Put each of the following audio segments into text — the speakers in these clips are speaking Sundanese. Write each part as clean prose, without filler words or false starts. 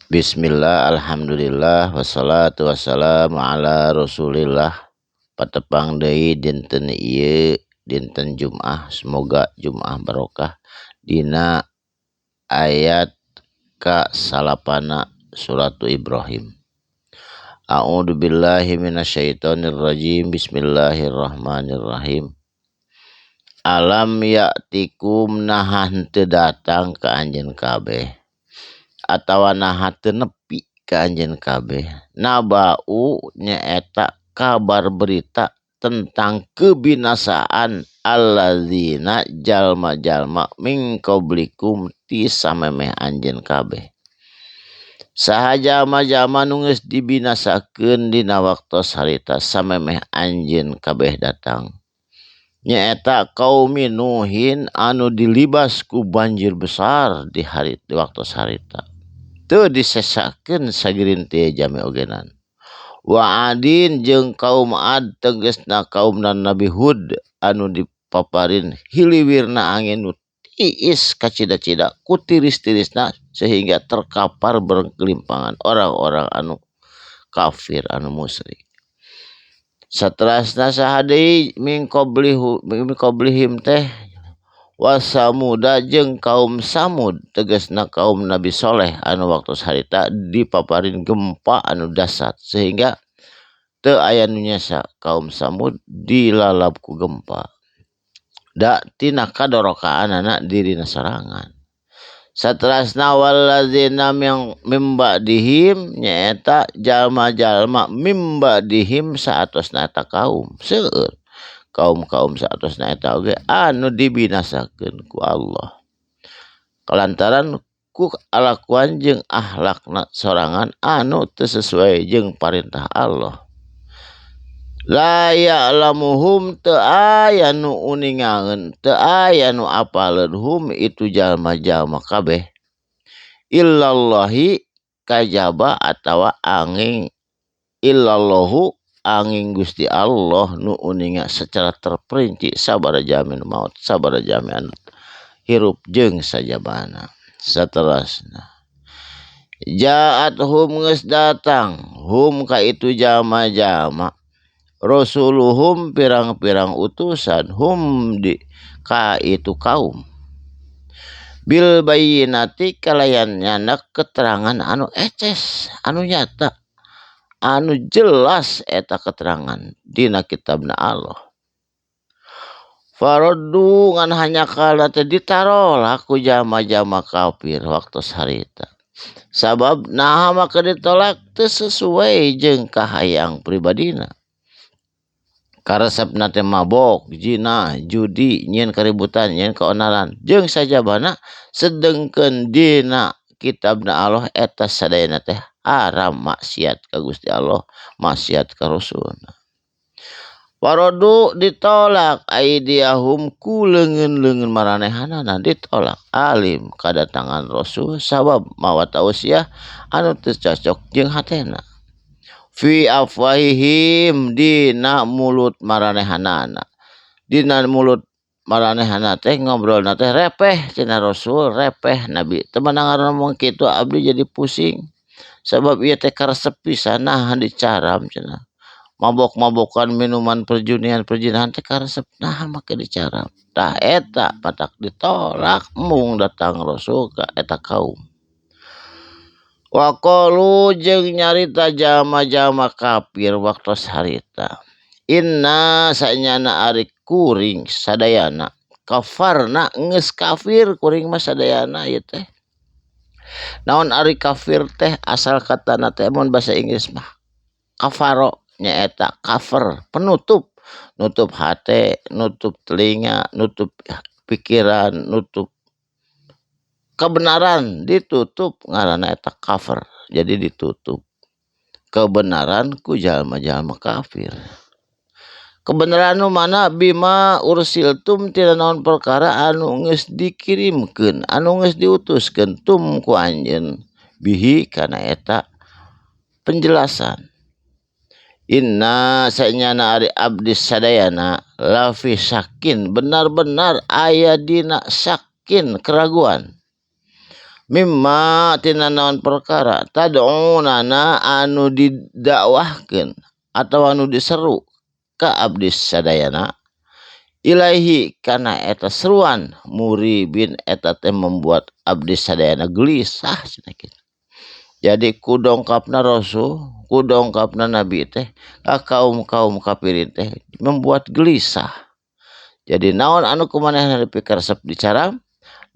Bismillah, alhamdulillah, wassalatu wassalamu ala rasulillah. Patepang deui dinten ieu, dinten Jum'ah, semoga Jum'ah barokah. Dina ayat ka salapana surat Ibrahim. A'udzu billahi minasyaitonir rajim. Bismillahirrahmanirrahim. Alam ya'tikum, naha henteu datang ka anjeun kabeh atawa naha teu nepi ka anjeun kabeh naba'u, nyaeta kabar berita tentang kebinasaan, alladzina, jalma-jalma, min qablikum, ti samemeh anjeun kabeh. Saha jalma-jalma nu geus dibinasakeun dina waktos harita samemeh anjeun kabeh datang? Nyaeta kaum Nuhin anu dilibas ku banjir besar di hari di waktu harita, teu disesakeun sagirintir jalmi ogenan. Wa adin, jeung kaum Ad, tegesna kaum Nabi Hud, anu dipaparin hiliwirna angin nu tiis kacida-cida ku tiris-tirisna sehingga terkapar berkelimpangan orang-orang anu kafir, anu musyrik. Saterasna saha deui? Min qablihu, min qablihim teh wasamuda, jeung kaum Samud, tegesna kaum Nabi Soleh, anu waktu harita dipaparin gempa anu dahsyat sehingga teu aya nu nyesa. Kaum Samud dilalap ku gempa da tina kadorokaanana dirina sorangan. Saterasna walladzina min ba'dihim, nyaeta jalma-jalma min ba'dihim, saatosna eta kaum. Seueur kaum-kaum saatosna eta oge anu dibinasakeun ku Allah kalantaran ku kalakuan jeung akhlakna sorangan anu teu sesuai jeung parintah Allah. La ya'lamuhum, teu aya nu uningaeun, teu aya nu apaleun, hum, itu jalma-jalma kabeh, illallahi, kajaba atawa angin illallahu, angin Gusti Allah nu uninga secara terperinci sabaraha jalmi nu maot, sabaraha jalmi anu hirup, jeung sajabana. Saterasna ja'at hum, geus datang, hum ka itu jalma-jalma, rusuluhum, pirang-pirang utusan, hum di ka itu kaum, bil bayyinati, kalayan nyandak keterangan anu eces, anu nyata, anu jelas eta keterangan dina kitabna Allah. Faraddu, ngan hanjakal teh ditarolak ku jalma-jalma kafir waktu harita. Sabab naha maka ditolak? Teu sesuai jeung kahayang pribadina. Karesepna teh mabok, zina, judi, nyieun keributan, nyieun keonaran, jeung sajabana, sedengkeun dina kitabna Allah eta sadayana teh haram, maksiat ka Gusti Allah, maksiat ka Rasulna. Faraddu, ditolak, aidiyahum, ku leungeun-leungeun maranehanana ditolak, alim, kadatangan Rasul, sabab mawa tausiah anu teu cocok jeung hatena. Fi afwahihim, dina mulut maranehanana, dina mulut maranehana teh ngobrolna teh repeh cenah, Rasul repeh, Nabi teu meunang ngomong kitu, abdi jadi pusing sabab ieu teh karesep pisan, naha dicaram cenah. Mabok-mabokan, minuman, perjunian, perzinahan teh karesep, naha make dicaram? Tah, eta matak ditolak mung datang Rasul ka eta kaum. Waqalu, jeung nyarita jalma-jalma kafir waktos harita, inna, sanyana ari kuring sadayana, kafarna, geus kafir kuring mah sadayana ieu teh. Naon ari kafir teh? Asal katana teh mun bahasa Inggris mah kafaro, nyaeta cover, penutup, nutup hate, nutup telinga, nutup pikiran, nutup kebenaran, ditutup, ngaranna eta cover. Jadi ditutup kebenaran ku jalma-jalma kafir. Kebenaran nu mana? Bima ursiltum, tina naon perkara anu geus dikirimkeun, anu geus diutuskeun, tum, ku anjeun, bihi, kana eta penjelasan. Inna, sanyana ari abdi sadayana, lafi syakin, benar-benar aya dina syakin, keraguan. Mimma tina naon perkara tad'unana anu didakwahkeun atawa anu diseru ka abdi sadayana ilaihi kana eta seruan muribin eta teh membuat abdi sadayana gelisah cenah kitu. Jadi ku dongkapna rasul, ku dongkapna nabi teh ka kaum-kaum kafirin teh membuat gelisah. Jadi naon anu kumanehna dipikaresep dicaram,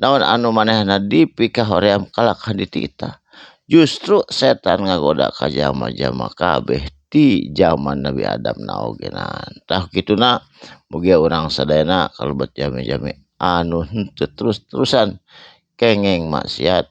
naon anu manehna dipikahoream kalakah dititah. Justru setan ngagoda ka jalma-jalma kabeh ti zaman Nabi Adam na ogenan. Tah kituna mugia urang sadayana kalebet jami-jami anu henteu terus-terusan kengeng maksiat,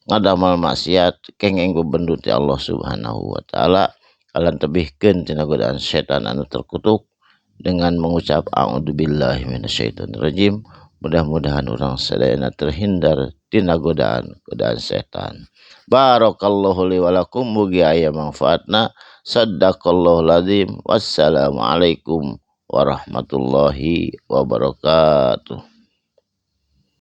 ngadamel maksiat, kengeng bebendu ti Allah Subhanahu wa taala, kalan tebihkeun tina godaan setan anu terkutuk dengan mengucap a'udzubillahi minasyaitonirrajim. Mudah-mudahan urang sadayana terhindar tina godaan-godaan setan. Barakallahu li wa lakum, mugi aya manfaatna. Sadaqallahul azim. Wassalamualaikum warahmatullahi wabarakatuh.